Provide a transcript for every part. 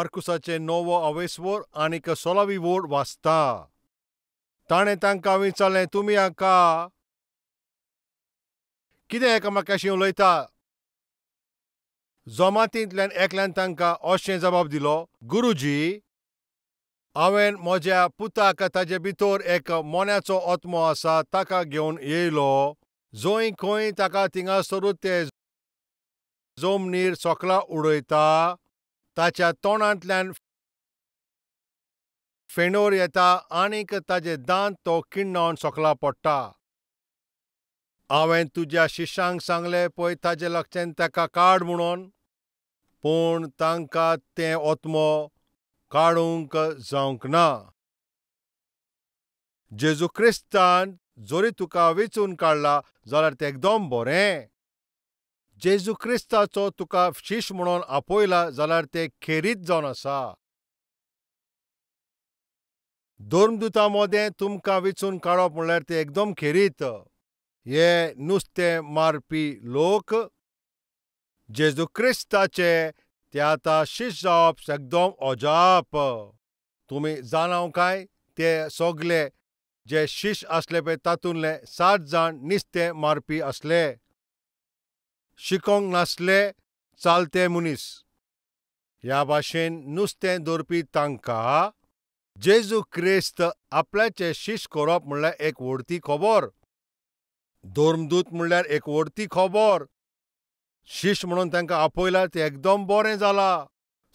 मार्कुसाचें 9वो अवेस्वोर आनीक 16वी वोर वाचता. ताणें तांकां विचारलें, तुमी हाका कितें एकामेकाशी उलयता? जमातींतल्यान एकल्यान तांकां अशें जबाब दिलो, गुरुजी, हांवें म्हज्या पुताक ताजे भितर एक मोन्याचो आत्मो आसा ताका घेवन येयलो. जंय खंय ताका थिंगासरूच ते जमनीर सकला उडयता, ताच्या तोंडांतल्यान फेणोर येता आनीक ताजे दांत तो किण्णावन सकला पडटा. हांवें तुज्या शिश्यांक सांगलें पळय ताजे लक्षान ताका काड म्हणून, पूण तांकां तें आत्मो काडूंक जावंक ना. जेजू क्रिस्तान जरी तुका वेंचून काडला जाल्यार तें एकदम बरें. जेजू क्रिस्ताचो तुका शिश म्हणून आपयला जाल्यार तें खेरीत जावन आसा. धर्मदुता मदें तुमकां वेंचून काडप म्हणल्यार तें एकदम खेरीत. हे नुस्तें मारपी लोक जेजू क्रिस्ताचे ते आतां शिश जावप एकदम अजाप. तुमी जाणाव काय ते सगले जे शिश आसले पळय तातूंतले 7 जाण नुस्तें मारपी आसले, शिकोंक नासले चालते मनीस. ह्या भाशेन नुस्तें दवरपी तांकां जेजू क्रिस्त आपल्याचे शिश करप म्हणल्यार एक व्हडती खबर. धर्मदूत म्हणल्यार एक व्हडती खबर. शिश म्हणून तांकां आपयला तें एकदम बरें जालां.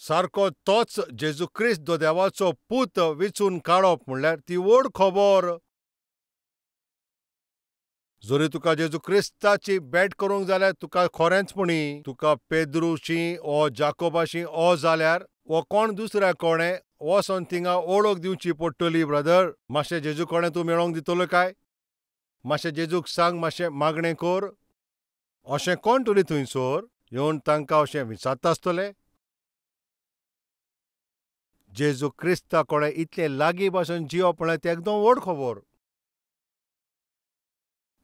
सारको तोच जेजू क्रिस्त देवाचो पूत वेंचून काडप म्हणल्यार ती व्हड खबर. जरी तुका जेजू क्रिस्ताची भेट करूंक जाल्यार तुका खरेंचपणी तुका पेद्रूशी ओ जाकोबाशी ओ जाल्यार वो कोण दुसऱ्या कोणें वचोन थिंगा वळख दिवची पडटली. ब्रदर, मातशें जेजू कोणें तूं मेळोंक दितलो काय? मातशें जेजूक सांग, मातशें मागणें कर. अशें कोण तरी थंयसर येवन तांकां अशें विचारता आसतलें. जेजू क्रिस्ता कोणें इतलें लागीं पासून जिवप म्हणल्यार तें एकदम व्हड खबर.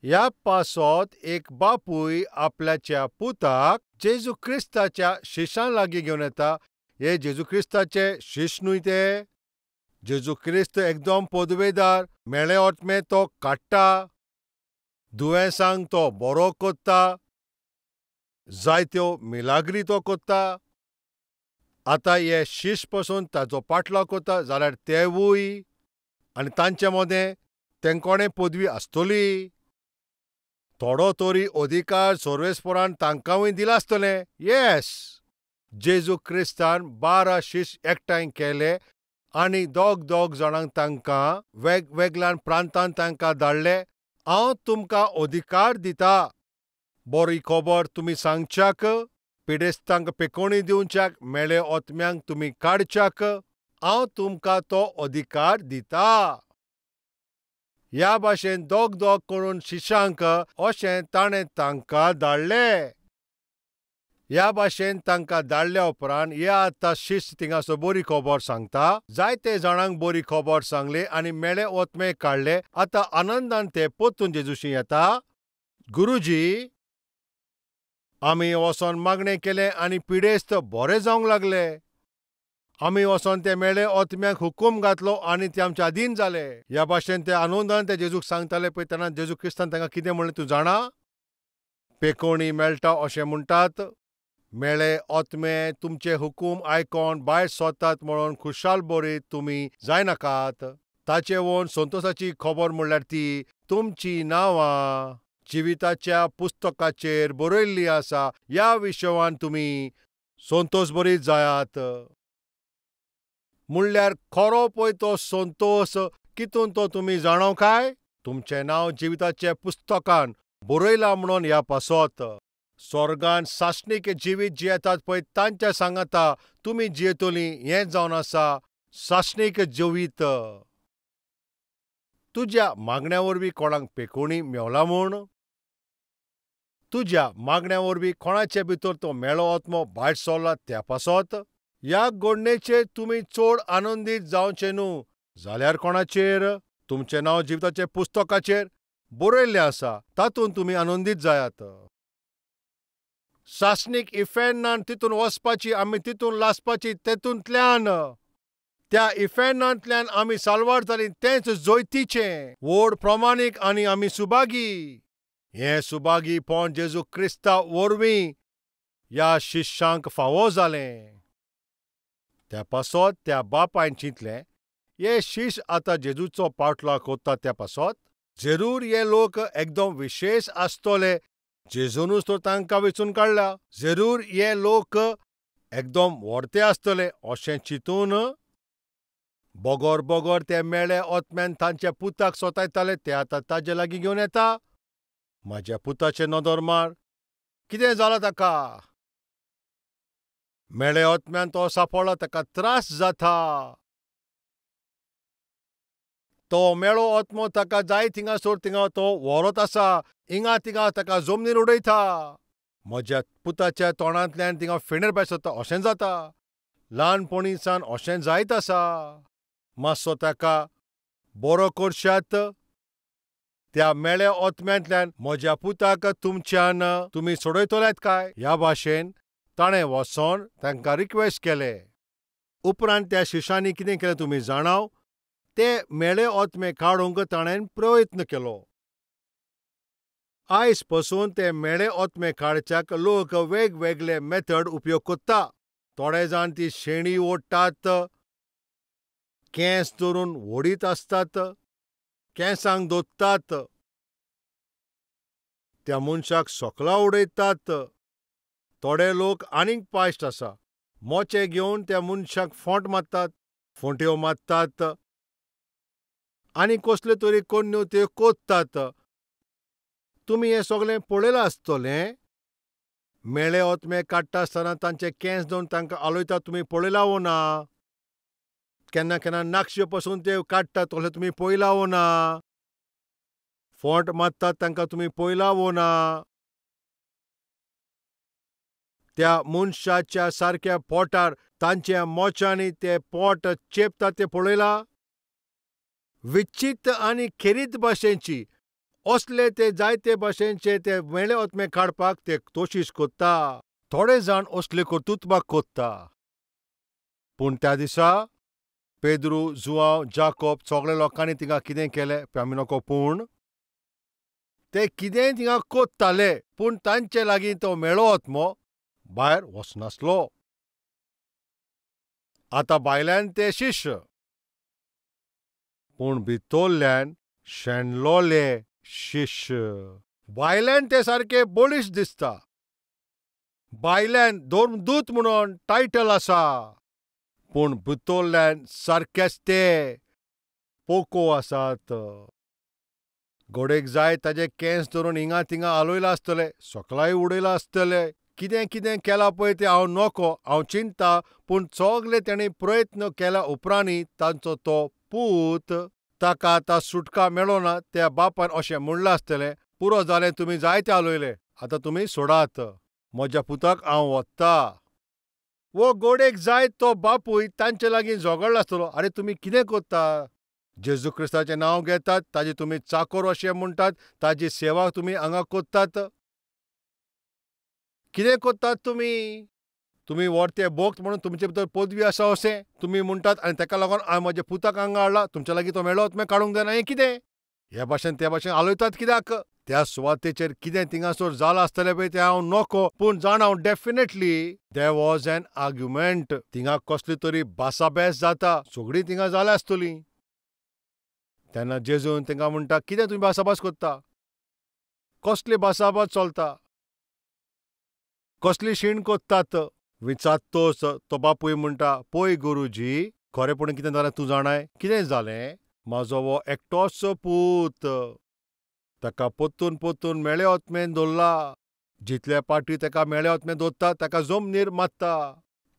ह्या पासत एक बापूय आपल्याच्या पुताक जेजू क्रिस्ताच्या शिशां लागीं घेवन येता. हे जेजू क्रिस्ताचे शिश न्हय ते. जेजू क्रिस्त एकदम पदवेदार, मेळे ओतमे तो काडटा, दुयेंसांक तो बरो कोत्ता, जायत्यो मिलाग्री तो कोत्ता. आतां हे शिश पसून ताजो पाटलाव कोत्ता जाल्यार तेवूय आनी तांचे मदें तेंकोणें पदवी आसतली. थोडो तरी अधिकार सर्वेस्परान तांकांवूय दिला आसतलें. येस, जेजू क्रिस्तान 12 शिश एकठांय केले आनी दोग दोग जाणांक तांकां वेगवेगळ्या प्रांतान तांकां धाडले. हांव तुमकां अधिकार दिता, बरी खबर तुमी सांगच्याक, पिडेस्तांक पेकोणी दिवच्याक, मेळे ओतम्यांक तुमी काडच्याक, हांव तुमकां तो अधिकार दिता. ह्या भाशेन दोग दोग करून शिशांक अशें ताणें तांकां धाडले. ह्या भाशेन तांकां धाडल्या उपरांत हे आतां शिस्त थिंगासो बरी खबर सांगता. जायते जाणांक बरी खबर सांगली आनी मेळे ओतमे काडले. आतां आनंदान ते परतून जेजूशी येता. गुरुजी, आमी वचोन मागणें केलें आनी पिडेस्त बरे जावंक लागले. आमी वचोन ते मेळे ओतम्यांक हुकूम घातलो आनी ते आमच्या अधीन जाले. ह्या भाशेन ते आनंदान ते जेजूक सांगताले. पळय तेन्ना जेजू क्रिस्तान तांकां कितें म्हणलें तूं जाणा? पेकोणी मेळटा अशें म्हणटात, मेळे ओतमे तुमचे हुकूम आयकोन भायर सोदतात म्हणून खुशाल बरी तुमी जायनाकात. ताचे वोन संतोशाची खबर म्हणल्यार ती तुमची नांवां जिविताच्या पुस्तकाचेर बरयल्ली आसा. ह्या विशयान तुमी संतोष बरी जायात. म्हणल्यार खरो पळय तो संतोष कितून तो तुमी जाणो काय? तुमचें नांव जिविताच्या पुस्तकान बरयलां म्हणून ह्या पासत स्वर्गान सासणीक जिवीत जियेतात पळय तांच्या सांगाता तुमी जियेतलीं. हें जावन आसा सासणीक जिवीत. तुज्या मागण्या वरवीं कोणाक पेकोणी मेवला म्हूण, तुज्या मागण्या वरवीं कोणाचे भितर तो मेळो आत्मो भायर सरला त्या पासत ह्या घडणेचेर तुमी चड आनंदीत जावचें न्हू जाल्यार कोणाचेर तुमचें नांव जिविताच्या पुस्तकाचेर बरयल्लें आसा तातूंत तुमी आनंदीत जायात. सासणीक इफेर्नान तितून वचपाची, आमी तितून लासपाची, तेतूंतल्यान त्या इफेर्नांतल्यान आमी साल्वार जाली, तेंच जोयतीचें व्हड प्रमाणीक आनी आमी सुभागी. हें सुभागीपण जेजू क्रिस्ता वरवीं ह्या शिश्यांक फावो जालें. त्या पासत त्या बापायन चिंतलें, हे शिश आतां जेजूचो पाटलाव कोत्ता त्या पासत जरूर हे लोक एकदम विशेश आसतले, जेजूनूच तर तांकां वेंचून काडला, जरूर हे लोक एकदम व्हरते आसतले अशें चिंतून बगर बगर ते मेळे ओतम्यान तांच्या पुताक सोतायताले ते आतां ताजे लागीं घेवन येता. म्हाज्या पुताचेर नदर मार, कितें जालां ताका? मेळे ओतम्यान तो सांपडला, ताका त्रास जाता. तो मेळो आत्मो ताका जाय थिंगासर थिंगा तो व्हरत आसा, हिंगा थिंगा ताका जमनीर उडयता. म्हज्या पुताच्या तोंडांतल्यान थिंगा फेणेर भायर सरता अशें जाता. ल्हानपणीसान अशें जायत आसा. मातसो ताका बरो करशात. त्या मेळ्या आत्म्यांतल्यान म्हज्या पुताक तुमच्यान तुमी सोडयतलेत काय? ह्या भाशेन ताणें वचोन तांकां रिक्वेस्ट केलें. उपरांत त्या शिशांनी कितें केलें तुमी जाणाव? ते मेळे आत्मे काडूंक ताणें प्रयत्न केलो. आयज पसून ते मेळे आत्मे काडच्याक लोक वेगवेगळे मेथड उपयोग करता. थोडे जाण ती शेणी ओडटात, केंस धरून ओडीत आसतात, केंसांक दोत्तात, त्या मनशाक सोकला उडयतात. थोडे लोक आनीक पाश्ट आसा, मोचे घेवन त्या मनशाक फोंट मारतात, फोंट्यो मारतात आनी कसल्यो तरी कोन्न्यो त्यो कोत्तात. तुमी हें सगळें पळयलां आसतलें. मेळे आत्मे काडटा आसतना तांचे केंस धरून तांकां आलयतात, तुमी पळयलां वो ना? केन्ना केन्ना नाक्षे पसून ते काडटात तसले तुमी पळयलां वो ना? फोंट मारतात तांकां तुमी पळयलां वो ना? त्या मनशाच्या सारक्या पोटार तांच्या मोच्यांनी ते पोट चेपतात ते पळयलां? विचित्र आनी खेरीत भाशेची असले ते जायते भाशेचे ते मेळे आत्मे काडपाक ते कोशिश कोत्ता. थोडे जाण असले कर्तुत्वां कोत्ता. पूण त्या दिसा पेद्रू, जुआंव, जाकोब सगळे लोकांनी तिंगा कितें केलें आमी नको, पूण ते कितेंय तिंगा कोत्ताले, पूण तांचे लागीं तो मेळो आत्मो भायर वचनासलो. आतां भायल्यान ते शिश्य, पूण भितरल्यान शेणलोले शिश्य. भायल्यान ते सारके बळिश्ट दिसता, भायल्यान धर्मदूत म्हणून टायटल आसा, पूण भितरल्यान सारकेच ते पोको आसात. घोडेक जाय ताजे केंस धरून हिंगा थिंगा आलयलां आसतलें, सकलाय उडयलां आसतलें, कितें कितें केलां पळय तें हांव नको, हांव चिंता, पूण सगळे तेणी प्रयत्न केल्या उपरांत तांचो तो पूत ताका आतां सुटका मेळना. त्या बापान अशें म्हणलां आसतलें, पुरो जालें, तुमी जायते आलयले, आतां तुमी सोडात, म्हज्या पुताक हांव वता. वो गोडेक जाय तो बापूय तांचे लागीं झगडला आसतलो, आरे तुमी कितें कोत्ता? जेजू क्रिस्ताचें नांव घेतात, ताजी तुमी चाकोर अशें म्हणटात, ताजी सेवा तुमी हांगा कोत्तात, कितें कोत्तात तुमी? तुमी व्हरते भोक्त म्हणून तुमचे भितर पदवी आसा अशें तुमी म्हणटात, आनी ताका लागून हांवें म्हज्या पुताक हांगा हाडला, तुमच्या लागीं तो मेळो तुमी काडूंक जायना, हें कितें? ह्या भाशेन त्या भाशेन आलयतात कित्याक? त्या सुवातेचेर कितें थिंगासर जालां आसतलें पळय तें हांव नको, पूण जाणा हांव definitely there was an argument. थिंगा कसली तरी भासाभेस जाता, सगळीं थिंगा जाल्या आसतली. तेन्ना जेजून तांकां म्हणटा, कितें तुमी भासाभास कोत्ता? कसली भासाभास चलता? कसली शीण कोत्तात? विचारतोच तो बापूय म्हणटा, पळय गुरुजी, खरेपणी कितें जालें तूं जाणाय? कितें जालें? म्हाजो हो एकटोच पूत, ताका परतून परतून मेळे आत्म्यान धरला, जितले पाटी ताका मेळे आत्मे धरता ताका जमनीर मारता,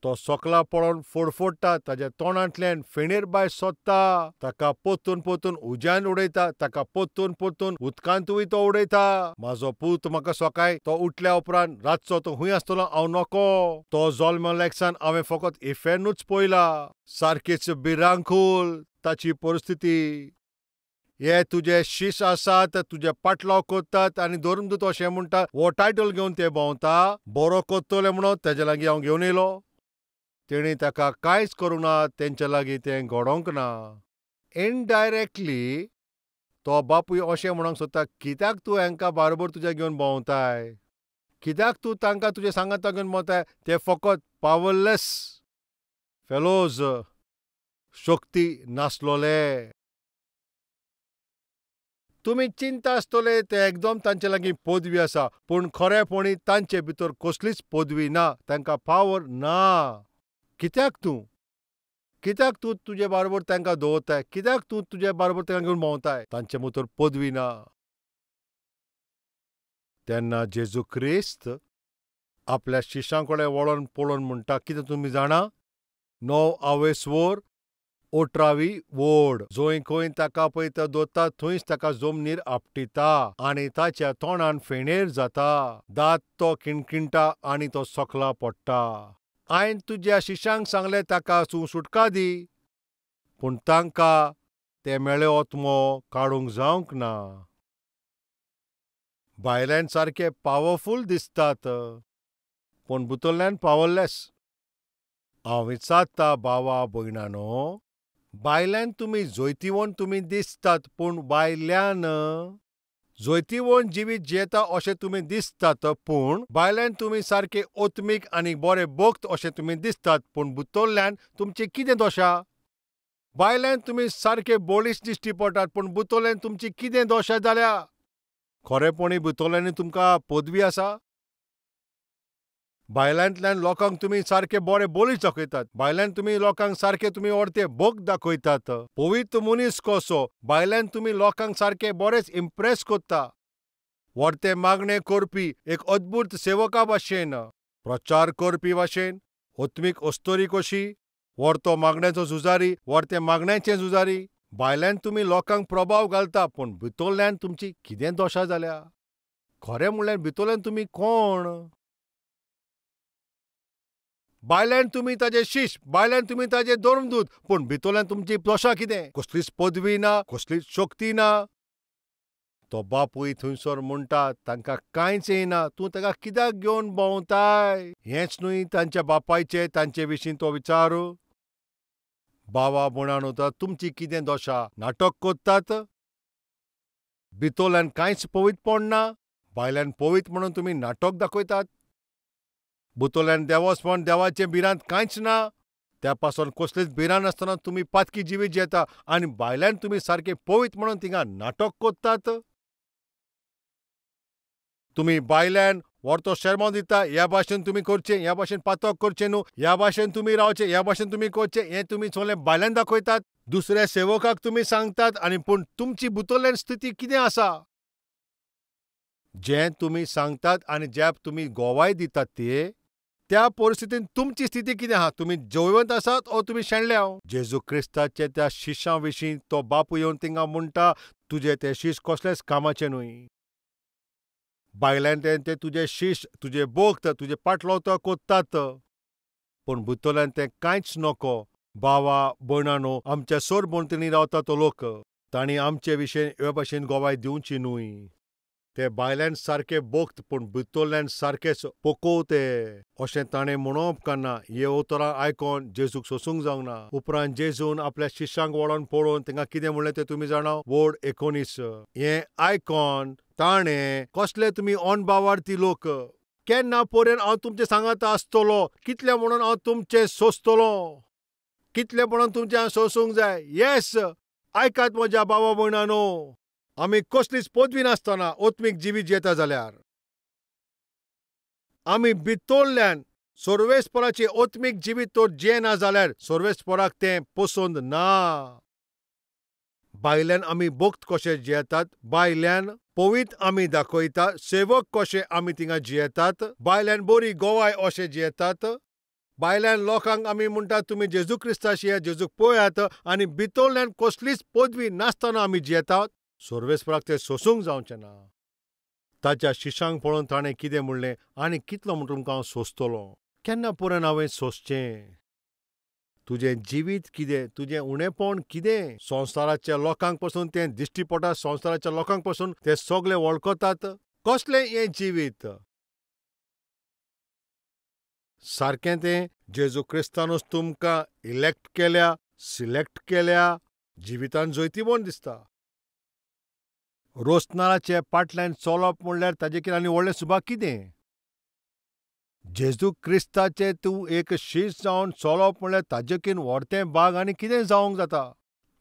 तो सकला पळोवन फोडफोडटा, ताज्या तोंडांतल्यान फेणेर भायर सोदता, ताका परतून परतून उज्यान उडयता, ताका परतून परतून उदकांतूय तो उडयता. म्हाजो पूत म्हाका सकाळी तो उठल्या उपरांत रातचो तो खूंय आसतलो हांव नको. तो जल्मल्या हांवें फकत इफेर्नूच पळयला. सारकीच भिरांकूळ ताची परिस्थिती. हे तुजे शीश आसात, तुजे पाटलाव कोत्तात आनी धर्मदूत अशें म्हणटा, हो टायटल घेवन ते भोंवता, बरो कोत्तले म्हणून तेजे लागीं हांव घेवन येयलो. तेणी ताका कांयच करूंक ना, तेंच्या लागीं तें घडोवंक ना. इनडायरेक्टली तो बापूय अशें म्हणूंक सोदता, कित्याक तूं हांकां बारोबर तुज्या घेवन भोंवताय, कित्याक तूं तांकां तुजे सांगाता घेवन भोंवताय? ते फकत पावरलेस फेलोज, शक्ती नासलोले. तुमी चिंता आसतले ते एकदम तांचे लागीं पदवी आसा, पूण खरेपणी तांचे भितर कसलीच पदवी ना, तांकां पावर ना. कित्याक तूं तुजे बारोबर तांकां दवरताय? कित्याक तूं तुजे बारोबर तांकां घेवन भोंवताय? तांचे भितर पदवी ना. तेन्ना जेजू क्रिस्त आपल्या शिशां कडेन वळोन पळोवन म्हणटा, कितें तुमी जाणा? 9 आवेस्वर 18वी वोड, जंय खंय ताका पळयता दोता थंयच ताका जमनीर आपटिता आनी ताच्या तोंडान फेणेर जाता, दांत तो किणकिणटा आनी तो सकला पडटा. हांवें तुज्या शिशांक सांगलें ताका तूं सुटका दी, पूण तांकां ते मेळे ओत्मो काडूंक जावंक ना. भायल्यान सारके पावरफूल दिसतात, पूण भितरल्यान पावरलेस. हांव विचारता भावा भयणानो, भायल्यान तुमी जैतिवंत तुमी दिसतात, पूण भायल्यान जैतिवंत जिवीत जियेता अशें तुमी दिसतात, पूण भायल्यान तुमी सारके ओत्मीक आनी बरे भक्त अशें तुमी दिसतात, पूण भितरल्यान तुमची कितें दशा? भायल्यान तुमी सारके बळिश्ट दिश्टी पडटात, पूण भितरल्यान तुमची कितें दशा जाल्या? खरेपणी भितरल्यान तुमकां पदवी आसा? भायल्यांतल्यान लोकांक तुमी सारके बरे बळिश्ट दाखयतात, भायल्यान तुमी लोकांक सारके तुमी अर्थे भक्त दाखयतात, पवित्र मनीस कसो भायल्यान तुमी लोकांक सारके बरेच इम्प्रेस करता, व्हडते मागणे करपी एक अद्भुत सेवका भाशेन, प्रचार करपी भाशेन, आत्मीक अस्तोरी कशी, व्हडतो मागण्याचो झुजारी, व्हडते मागण्याचे झुजारी. भायल्यान तुमी लोकांक प्रभाव घालता, पूण भितरल्यान तुमची कितें दशा जाल्या? खरें म्हणल्यार भितरल्यान तुमी कोण? भायल्यान तुमी ताजे शीश, भायल्यान तुमी ताजे धर्मदूत, पूण भितरल्यान तुमची दशा कितें? कसलीच पदवी ना, कसलीच शक्ती ना. तो बापूय थंयसर म्हणटा, तांकां कांयच येना, तूं ताका कित्याक घेवन भोंवताय? हेंच न्हय तांच्या बापायचें तांचे विशीं तो विचार. बाबा भयणानो, तर तुमची कितें दशा? नाटक करतात, भितरल्यान कांयच पवित्रपण ना, भायल्यान पवित्र म्हणून तुमी नाटक दाखयतात. भितरल्यान देवस्पण, देवाचें भिरांत कांयच ना, त्या पासून कसलीच भिरांत नासतना तुमी पातकी जिवीत जियेता आनी भायल्यान तुमी सारके पवित्र म्हणून थिंगा नाटक करतात. तुमी भायल्यान व्हडतो शेरमांव दिता, ह्या भाशेन तुमी करचें, ह्या भाशेन पातक करचें न्हू, ह्या भाशेन तुमी रावचें, ह्या भाशेन तुमी करचें, हें तुमी सगळें भायल्यान दाखयतात, दुसऱ्या सेवकाक तुमी सांगतात, आनी पूण तुमची भितरल्यान स्थिती कितें आसा? जें तुमी सांगतात आनी ज्या तुमी गोवाय दितात ते त्या परिस्थितीन तुमची स्थिती कितें आहा? तुमी जैवंत आसात ओ तुमी शेणल्या? जेजू क्रिस्ताचे त्या शिशां विशीं तो बापूय येवन थिंगा म्हणटा, तुजे ते शीश कसलेच कामाचे न्हय. भायल्यान ते तुजे शीश, तुजे भक्त, तुजे पाटलो तो कोत्तात, पूण भितरल्यान तें कांयच नको. भावा भयणानो, आमच्या सरभोंवतणी रावता तो लोक, तांणी आमचे विशीं हे भाशेन गोवाय दिवची न्हय. ते भायल्यान सारके भक्त, पूण भितरल्यान सारकेच पोकोवते अशें ताणें म्हणप काना. हे उतरां आयकोन जेजूक सोसूंक जावंक ना. उपरांत जेजून आपल्या शिश्यांक वळोन पळोवन तांकां कितें म्हणलें तें तुमी जाणा? वोड 19. हें आयकोन ताणें, कसले तुमी अनभावार्थी लोक, केन्ना पर्यंत हांव तुमचे सांगाता आसतलो? कितले म्हणून हांव तुमचें सोंसतलो? कितले म्हणून तुमचें हांव सोंसूंक जाय? येस, आयकात म्हज्या भावा भयणानो, आमी कसलीच पदवी नासतना आत्मीक जिवीत जियेता जाल्यार, आमी भितरल्यान सर्वेस्पराचें आत्मीक जिवीत तर जियेना जाल्यार सर्वेस्पराक तें पसंद ना. भायल्यान आमी भक्त कशे जियेतात, भायल्यान पवित्र आमी दाखयता, सेवक कशे आमी थिंगा जियेतात, भायल्यान बरी गोवाय अशे जियेतात, भायल्यान लोकांक आमी म्हणटात तुमी जेजू क्रिस्ताशी या जेजूक पळयात, आनी भितरल्यान कसलीच पदवी नासतना आमी जियेतात. सर्वेस्पराक तें सोसूंक जावचें ना. ताच्या शिशांक पळोवन ताणें कितें म्हणलें, आनी कितलो म्हण तुमकां हांव सोंसतलो? केन्ना पर्यंत हांवें सोंसचें? तुजें जिवीत कितें, तुजें उणेपण कितें, संवसाराच्या लोकांक पसून तें दिश्टी पडटा, संवसाराच्या लोकांक पसून ते सगळे वळखतात. कसलें हें जिवीत? सारकें तें जेजू क्रिस्तानूच तुमकां इलेक्ट केल्या, सिलेक्ट केल्या, जिवितान जैतिवंत दिसता. रोसनाराचे पाटल्यान चलप म्हणल्यार ताजे कितें आनी व्हडलें सुभाग कितें? जेजू क्रिस्ताचें तूं एक शीस जावन चलप म्हणल्यार ताजेकीन व्हडतें भाग आनी कितें जावंक जाता?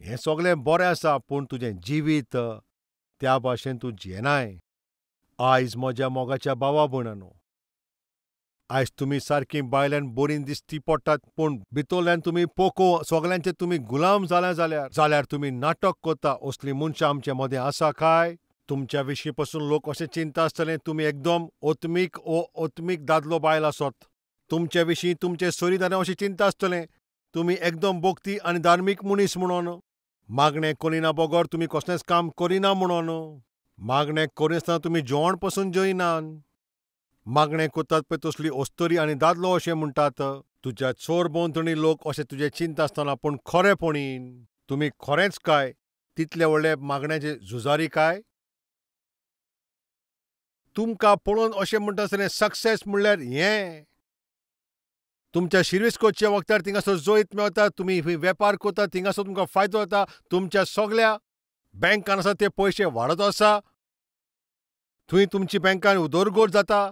हें सगळें बरें आसा, पूण तुजें जिवीत त्या भाशेन तूं जियेनाय. आयज म्हज्या मोगाच्या भावा भयणांनो, आयज तुमी सारकीं भायल्यान बरीं दिश्टी पडटात, पूण भितरल्यान तुमी पोको, सगल्यांचे तुमी गुलाम जाल्या जाल्यार तुमी नाटक करता. असलीं मनशां आमचे मदें आसा काय? तुमच्या विशीं पसून लोक अशें चिंता आसतले तुमी एकदम ओत्मीक ओ ओत्मीक दादलो बायल आसत. तुमचे विशीं तुमचे सोरीदारां अशें चिंता आसतलें तुमी एकदम भक्ती आनी धार्मीक मनीस म्हणून. मागणें करिना बगर तुमी कसलेंच काम करिना म्हणून. मागणें करिनासतना तुमी जेवण पसून जेयनात. मागणें करतात पळय तसली अस्तुरी आनी दादलो अशें म्हणटात. तुज्या चोर भोंवतणी लोक अशें तुजें चिंता आसतना, पूण खरेपणीन तुमी खरेंच काय तितले व्हडले मागण्याचे झुजारी काय? तुमकां पळोवन अशें म्हणटा आसतलें सक्सेस म्हणल्यार हें. तुमच्या शिर्वीस करच्या वखदार थिंगासर जैत मेळटा, तुमी वेपार करता थिंगासर तुमकां फायदो जाता, तुमच्या सगल्या बँकान आसा ते पयशे वाडत आसा, थंय तुमची बँकान उदरगत जाता.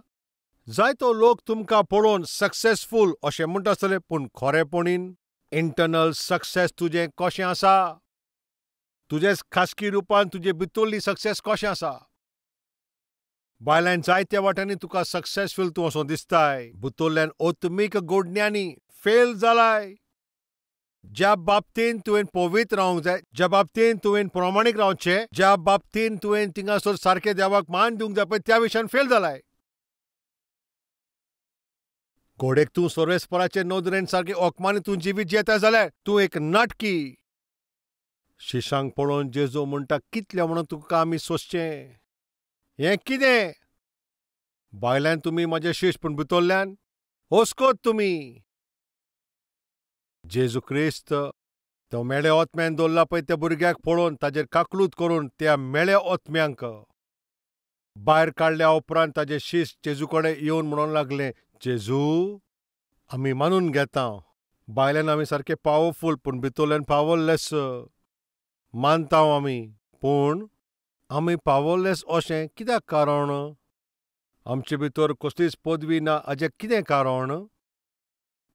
जायतो लोक तुमकां पळोवन सक्सेसफूल अशें म्हणटा आसतले, पूण खरेपणीन इंटरनल सक्सेस तुजें कशें आसा? तुजें खासगी रुपान तुजे भितरली सक्सेस कशें आसा? भायल्यान जायत्या वाट्यांनी तुका सक्सेसफूल तूं असो दिसताय, भितरल्यान ओत्मीक गोडण्यांनी फेल जालाय. ज्या बाबतीन तुवें पवित्र रावंक जाय, ज्या बाबतीन तुवें प्रमाणीक रावचें, ज्या बाबतीन तुवें थिंगासर सारकें देवाक मान दिवंक जाय पळय त्या विशयान फेल जालाय. घोडेक तूं सर्वेस्पराचे नदरेन सारकें ओकमानी तूं जिवीत जियेता जाल्यार तूं एक नाटकी. शिशांक पळोवन जेजू म्हणटा कितलें म्हणून तुका आमी सोंसचें? हें कितें? भायल्यान तुमी म्हजे शीश, पूण भितरल्यान होसकोत तुमी. जेजू क्रिस्त तो मेळे ओतम्यान दवरला पळय त्या भुरग्याक पळोवन ताजेर काकलूत करून त्या मेळे ओतम्यांक भायर काडल्या उपरांत ताजे शीश जेजू कडेन येवन म्हणूंक लागले, जेजू आमी मानून घेता भायल्यान आमी सारके पावरफूल, पूण भितरल्यान पावरलेस मानता आमी, पूण आमी पावरलेस अशें कित्याक कारण? आमचे भितर कसलीच पदवी ना हाजें कितें कारण?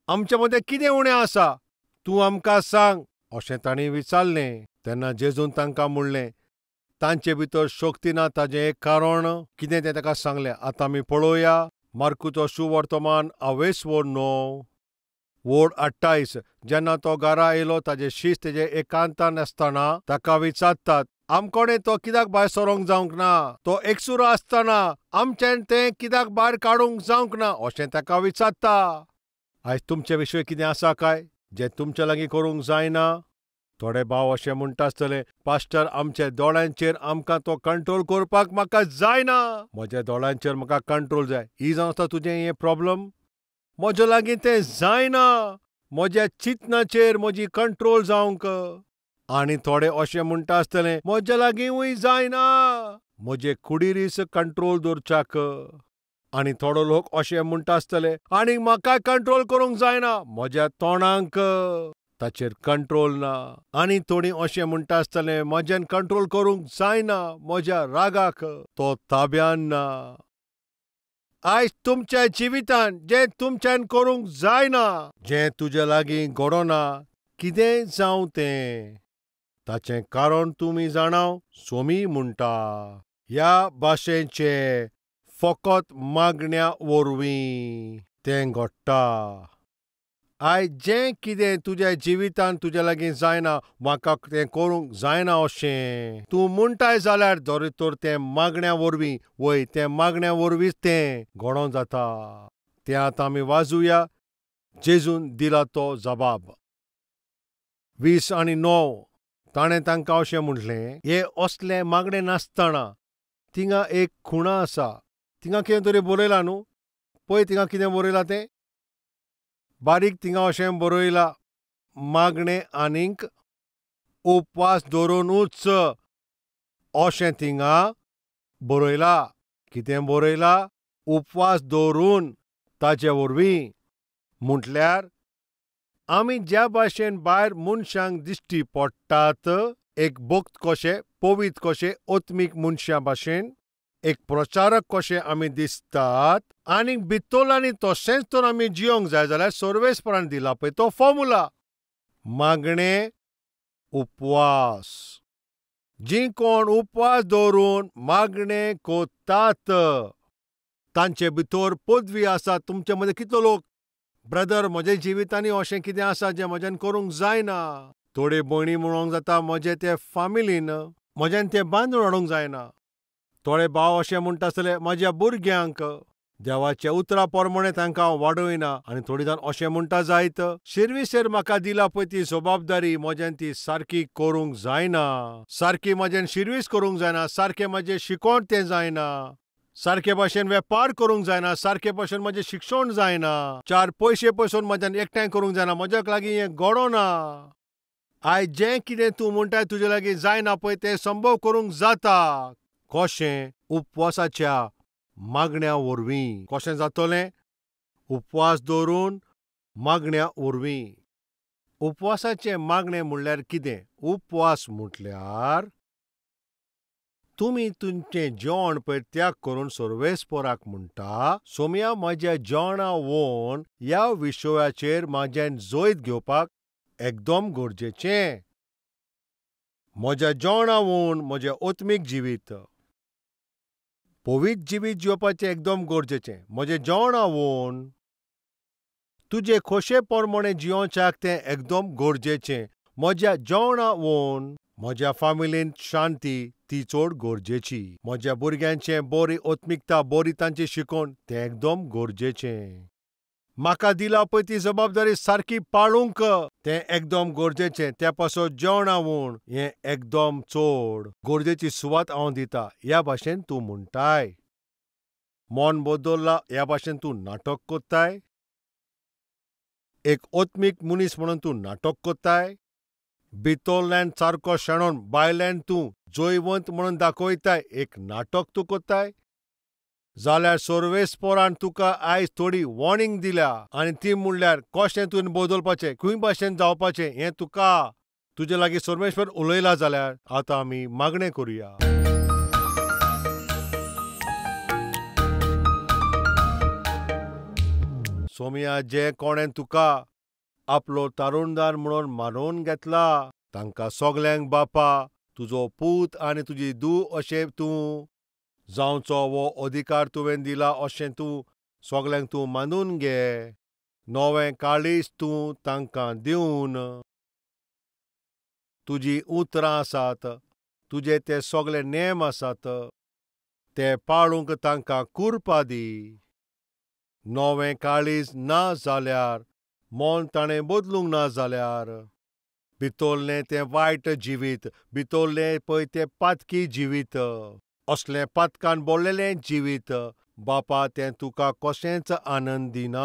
आमचे मदें कितें उणें आसा तूं आमकां सांग अशें तांणी विचारलें. तेन्ना जेजून तांकां म्हणलें तांचे भितर शक्ती ना ताजें एक कारण कितें तें ताका सांगलें. आतां आमी पळोवया मार्कुचो सुवर्तमान आवेसवोर 9 वोड 28. जेन्ना तो घरा येयलो ताजे शीस तेजे एकांतान आसतना ताका विचारतात, आमकोणे तो कित्याक भायर सरोंक जावंक ना? तो एकसुरो आसतना आमच्यान तें कित्याक भायर काडूंक जावंक ना अशें ताका विचारता. आयज तुमचे विशय कितें आसा काय जें तुमच्या लागीं करूंक जायना? थोडे भाव अशें म्हणटा आसतले, पास्टर आमच्या दोळ्यांचेर आमकां तो कंट्रोल करपाक म्हाका जायना, म्हज्या दोळ्यांचेर म्हाका कंट्रोल जाय. ही जावन आसता तुजें हें प्रॉब्लम? म्हज्या लागीं तें जायना, म्हज्या चिंतनाचेर म्हजी कंट्रोल जावंक. आनी थोडे अशें म्हणटा आसतले, म्हज्या लागींवूय जायना, म्हजे कुडीरीच कंट्रोल दवरच्याक. आनी थोडो लोक अशें म्हणटा आसतले, आनी म्हाका कंट्रोल करूंक जायना, म्हज्या तोंडांक ताचेर कंट्रोल ना. आनी थोडीं अशें म्हणटा आसतले, म्हज्यान कंट्रोल करूंक जायना, म्हज्या रागाक तो ताब्यान ना. आयज तुमच्या जिवितान जें तुमच्यान करूंक जायना, जें तुज्या लागीं घडोना, कितेंय जावं तें, ताचें कारण तुमी जाणाव? सोमी म्हणटा ह्या भाशेचें फकत मागण्या वरवीं तें घडटा. आयज जें कितें तुज्या जिवितान तुज्या लागीं जायना, म्हाका तें करूंक जायना अशें तूं म्हणटाय जाल्यार जर तर तें मागण्या वरवीं, वय तें मागण्या वरवींच तें घडोवंक जाता. तें आतां आमी वाजुया. जेजून दिला तो जबाब. 20:9 ताणें तांकां अशें म्हटलें, हे असलें मागणें नासतना थिंगा एक खुणा आसा, थिंगा कितें तरी बरयलां न्हू, पळय थिंगा कितें बरयलां तें बारीक थिंगा अशें बरयलां, मागणें आनीक उपवास दवरुनूच अशें थिंगा बरयलां. कितें बरयलां? उपवास दवरून ताचे वरवीं. म्हटल्यार आमी ज्या भाशेन भायर मनशांक दिश्टी पडटात, एक भक्त कशे, पवित्र कशे, आत्मीक मनशां भाशेन, एक प्रचारक कशे आमी दिसतात आनी भितरल्यांनी तशेंच तर आमी जियोंक जाय जाल्यार सर्वेस्परान दिला पळय तो फॉर्मुला, मागणें उपवास. जीं कोण उपवास दवरून मागणें कोतात तांचे भितर पदवी आसा. तुमचे मदीं कितलो लोक, ब्रदर म्हज्या जिवितांनी अशें कितें आसा जें म्हज्यान करूंक जायना. थोडे भयणी म्हणूंक जाता म्हजें ते फामिलीन म्हज्यान तें बांदून हाडूंक जायना. थोडे भाव अशें म्हणटा आसतले म्हज्या भुरग्यांक देवाच्या उतरा प्रमाणे तांकां हांव वाडयना. आनी थोडी जाण अशें म्हणटा जायत शिर्विसेर म्हाका दिला पळय ती जबाबदारी म्हज्यान ती सारकी करूंक जायना, सारकी म्हज्यान शिर्वीस करूंक जायना, सारकें म्हजें शिकोण तें जायना, सारके भाशेन वेपार करूंक जायना, सारके भाशेन म्हजें शिक्षण जायना, चार पयशे पसून म्हज्यान एकठांय करूंक जायना, म्हज्याक लागीं हें घडोना. आयज जें कितें तूं म्हणटाय तुजे लागीं जायना पळय तें संभव करूंक जाता. कशें? उपवासाच्या मागण्या वरवीं. कशें जातलें? उपवास दवरून मागण्या वरवीं. उपवासाचें मागणें म्हणल्यार कितें? उपवास म्हटल्यार तुमी तुमचें जेवण पळय त्याग करून सर्वेस्पराक म्हणटा, सोम्या म्हज्या जेवणा वोन ह्या विशयाचेर म्हज्यान जैत घेवपाक एकदम गरजेचें. म्हज्या जेवणा वोन म्हजें आत्मीक जिवीत, पवित्र जिवीत जिवपाचें एकदम गरजेचें. म्हजें जेवणा वोन तुजे खोशे प्रमाणे जियोवच्याक तें एकदम गरजेचें. म्हज्या जेवणा वोन म्हज्या फामिलींत शांती ती चड गरजेची. म्हज्या भुरग्यांचें बरी आत्मिकता, बरी तांची शिकोवण तें एकदम गरजेचें. म्हाका दिला पळय ती जबाबदारी सारकी पाळूंक तें एकदम गरजेचें. त्या पासत जेवणा वोन हें एकदम चड गरजेची सुवात हांव दिता. ह्या भाशेन तूं म्हणटाय मन बदल्ला, ह्या भाशेन तूं नाटक कोत्ताय, एक आत्मीक मनीस म्हणून तूं नाटक कोत्ताय, भितरल्यान सारको शेणोन भायल्यान तूं जैवंत म्हणून दाखयताय, एक नाटक तूं कोत्ताय जाल्यार सर्वेस्परान तुका आयज थोडी वॉर्निंग दिल्या. आनी ती म्हणल्यार कशें तुवें बदलपाचें, खंय भाशेन जावपाचें हें तुका तुजे लागीं सर्वेस्पर उलयला. जाल्यार आतां आमी मागणें करुया. सोम्या, जे कोणें तुका आपलो तारुणदार म्हणून मानून घेतला तांकां सगल्यांक बापा तुजो पूत आनी तुजी धूव अशें तूं जावचो वो अधिकार तुवें दिला अशें तूं सगल्यांक तूं मानून घे. नवें काळीज तूं तांकां दिवन तुजी उतरां आसात, तुजे ते सगळे नेम आसात ते पाळूंक तांकां कुरपा दी. नवें काळीज ना जाल्यार, मन ताणें बदलूंक ना जाल्यार, भितरलें तें वायट जिवीत, भितरलें पळय तें पातकी जिवीत, असलें पातकान भरलेलें जिवीत बापा तें तुका कशेंच आनंद दिना.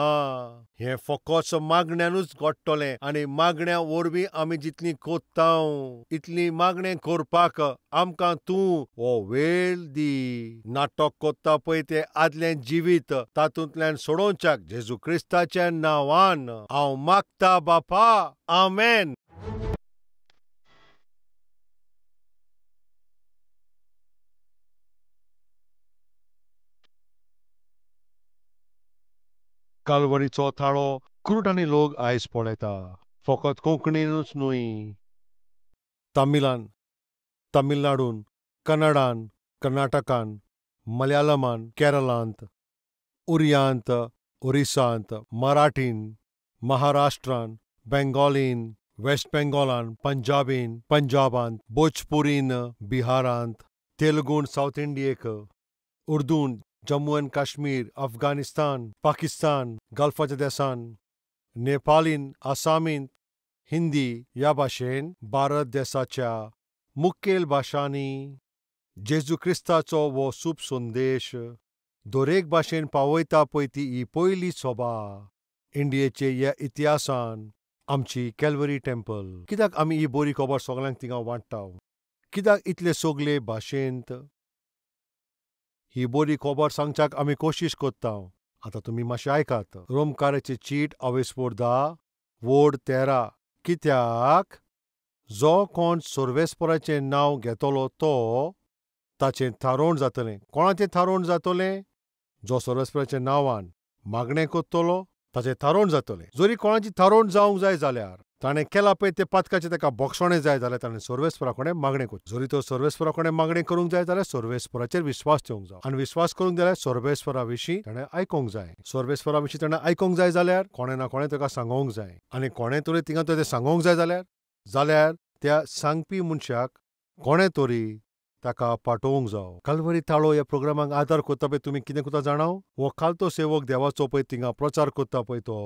हें फकत मागण्यानूच घडटलें. आनी मागण्या वरवीं आमी जितलीं कोत्ता इतलीं मागणें करपाक आमकां तूं हो वेळ दी. नाटक कोत्ता पळय तें आदलें जिवीत तातूंतल्यान सोडोवच्याक जेजू क्रिस्ताच्या नांवान हांव मागता बापा, आमेन. कालवरीचो थाळो क्रुटांनी लोक आयज पळयता, फकत कोंकणीनूच न्हय, तमिळान, तमिळनाडून, कन्नडान, कर्नाटकान, मलयाळमान, केरळांत, उरियांत, ओरिसांत, मराठीन, महाराष्ट्रान, बेंगॉलीन, वेस्ट बेंगॉलान, पंजाबीन, पंजाबांत, भोजपुरीन, बिहारांत, तेलुगून सावथ इंडियेक, उर्दून, जम्मू एंड काश्मीर, अफगाणिस्तान, पाकिस्तान, गल्फाच्या देसान, नेपालीन, आसामीन, हिंदी ह्या भाशेन भारत देसाच्या मुखेल भाशांनी जेजू क्रिस्ताचो हो सूप संदेश दरेक भाशेन पावयता पळय ती ही पयली सभा. इंडियेचे ह्या इतिहासान आमची कॅल्वरी टेम्पल कित्याक आमी ही बरी खबर सगळ्यांक थिंगा वांट्टा? कित्याक इतले सगळे भाशेंत ही बरी खबर सांगच्याक आमी कोशिश कोत्ता? आतां तुमी मातशें आयकात. रोमकाराची चीट अवेस्पोर 10 वोड 13. कित्याक जो कोण सर्वेस्पराचें नांव घेतलो तो ताचें थारोवण जातलें. कोणाचें थारोवण जातलें? जो सर्वेस्पराच्या नांवान मागणें कोत्तलो ताचें थारोवण जातलें. जरी कोणाची थारोवण जावंक जाय जाल्यार ताणें केलां पळय तें पातकाचें ताका बक्षणें जाय जाल्यार ताणें सर्वेस्परा कडेन मागणें करचें. जरी तो सर्वेस्परा कडेन मागणें करूंक जाय जाल्यार सर्वेस्पराचेर विस्वास ठेवंक जाय आनी विस्वास करूंक जाल्यार सर्वेस्परा विशीं ताणें आयकूंक जाय. सर्वेस्परा विशीं ताणें आयकूंक जाय जाल्यार कोणें ना कोणें ताका सांगोंक जाय आनी कोणें तरी थिंगा तें सांगोंक जाय जाल्यार त्या सांगपी मनशाक कोणें तरी ताका पाठोवंक जावो. कल्वरी ताळो ह्या प्रोग्रामाक आदार कोत्ता पळय तुमी कितें कोत्ता जाणाव? हो खालतो सेवक देवाचो पळय थिंगा प्रचार कोत्ता पळय तो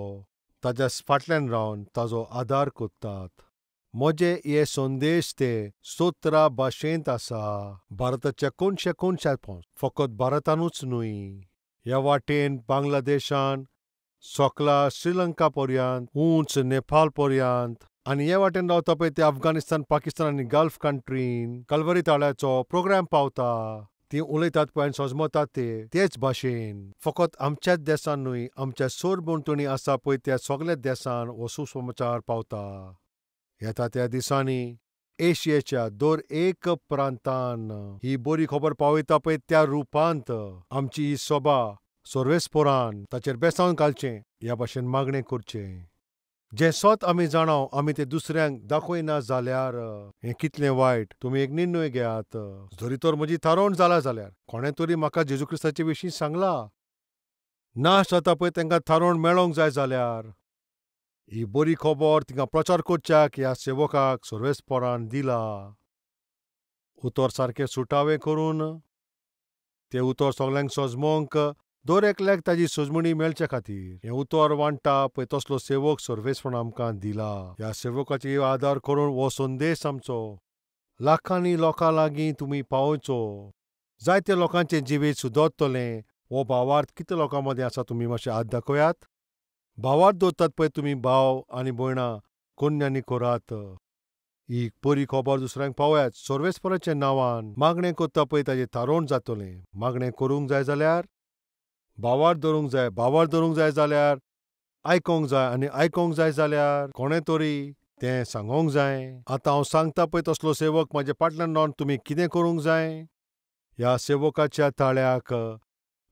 ताज्या फाटल्यान रावन ताजो आदार कोत्तात. म्हजे हे संदेश ते 17 भाशेंत आसा. भारताच्या कोनशे कोनशात पोंच, फकत भारतानूच न्हय, ह्या वाटेन बांगलादेशान सकला श्रीलंका पर्यंत, उंच नेपाळ पर्यंत आनी हे वाटेन रावता पळय ते अफगाणिस्तान, पाकिस्तान आनी गल्फ कंट्रीन कल्वरी ताळ्याचो प्रोग्राम पावता. ती उलयतात पळय आनी सजमतात ते तेच भाशेन. फकत आमच्याच देसान न्हय, आमच्या सरभोंवतणी आसा पळय त्या सगळ्या देसान हो सुसमाचार पावता. येता त्या दिसांनी एशियेच्या दर एक प्रांतान ही बरी खबर पावयता पळय त्या रुपांत आमची ही सभा सर्वेस्परान ताचेर बेसावन घालचें ह्या भाशेन मागणें करचें. जें सत आमी जाणाव आमी तें दुसऱ्यांक दाखयना जाल्यार हें कितलें वायट. तुमी एक निर्णय घेयात. जरी तर म्हजी थारोवण जाला जाल्यार कोणें तरी म्हाका जेजू क्रिस्ताचे विशीं सांगलां नाश जाता पळय तांकां थारोवण मेळोंक जाय जाल्यार ही बरी खबर तिंगा प्रचार करच्याक ह्या सेवकाक सर्वेस्परान दिला. उतर सारकें सुटावें करून तें उतर सगल्यांक सजमोंक दर एकल्याक ताजी सजमणी मेळचे खातीर हें उतर वांट्टा पळय तसलो सेवक सर्वेस्परान आमकां दिला. ह्या सेवकाची आदार करून हो संदेश आमचो लाखांनी लोकां लागीं तुमी पावोवचो. जायते लोकांचें जिवीत सुदरतलें. हो भावार्थ कितले लोकां मदीं आसा तुमी मातशें हात दाखयात. भावार्थ दवरतात पळय तुमी भाव आनी भयणां कोन्यांनी करात. ही बरी खबर दुसऱ्यांक पावयात. सर्वेस्पराच्या नांवान मागणें करता पळय ताजें थारोवण जातलें. मागणें करूंक जाय जाल्यार भावार्थ धरूंक जाय. भावार्थ धरूंक जाय जाल्यार आयकोंक जाय आनी आयकोंक जाय जाल्यार कोणें तरी तें सांगोंक जाय. आतां हांव सांगता पळय तसलो सेवक म्हाज्या फाटल्यान रावन तुमी कितें करूंक जाय? ह्या सेवकाच्या ताळ्याक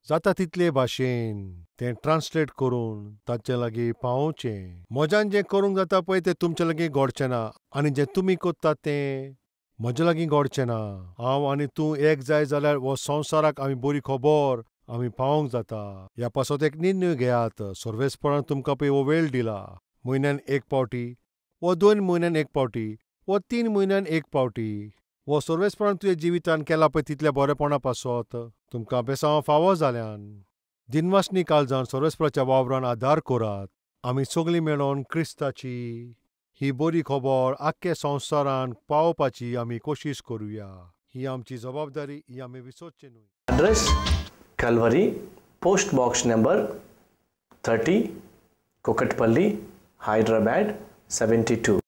जाता तितले भाशेन तें ट्रान्सलेट करून ताचे लागीं पावोवचें. म्हज्यान जें करूंक जाता पळय तें तुमचे लागीं घडचें ना आनी जें तुमी कोत्ता तें म्हजे लागीं घडचें ना. हांव आनी तूं एक जाय जाल्यार हो संवसाराक आमी बरी खबर आमी पावोवंक जाता. ह्या पासत एक निर्णय घेयात. सर्वेस्परान तुमकां पळय हो वेळ दिला. म्हयन्यान एक पावटी वो 2 म्हयन्यान एक पावटी वो 3 म्हयन्यान एक पावटी वो सर्वेस्परान तुज्या जिवितान केला पळय तितल्या बरेपणा पासत तुमकां बेसांव फावो जाल्यान दिनवासनी काळजान सर्वेस्पराच्या वावरान आदार करात. आमी सगळीं मेळोन क्रिस्ताची ही बरी खबर आख्खे संवसारान पावोवपाची आमी कोशिश करुया. ही आमची जबाबदारी, ही आमी विसरची न्हय. Address Calvary, post box number 30, Kukatpally, Hyderabad 72.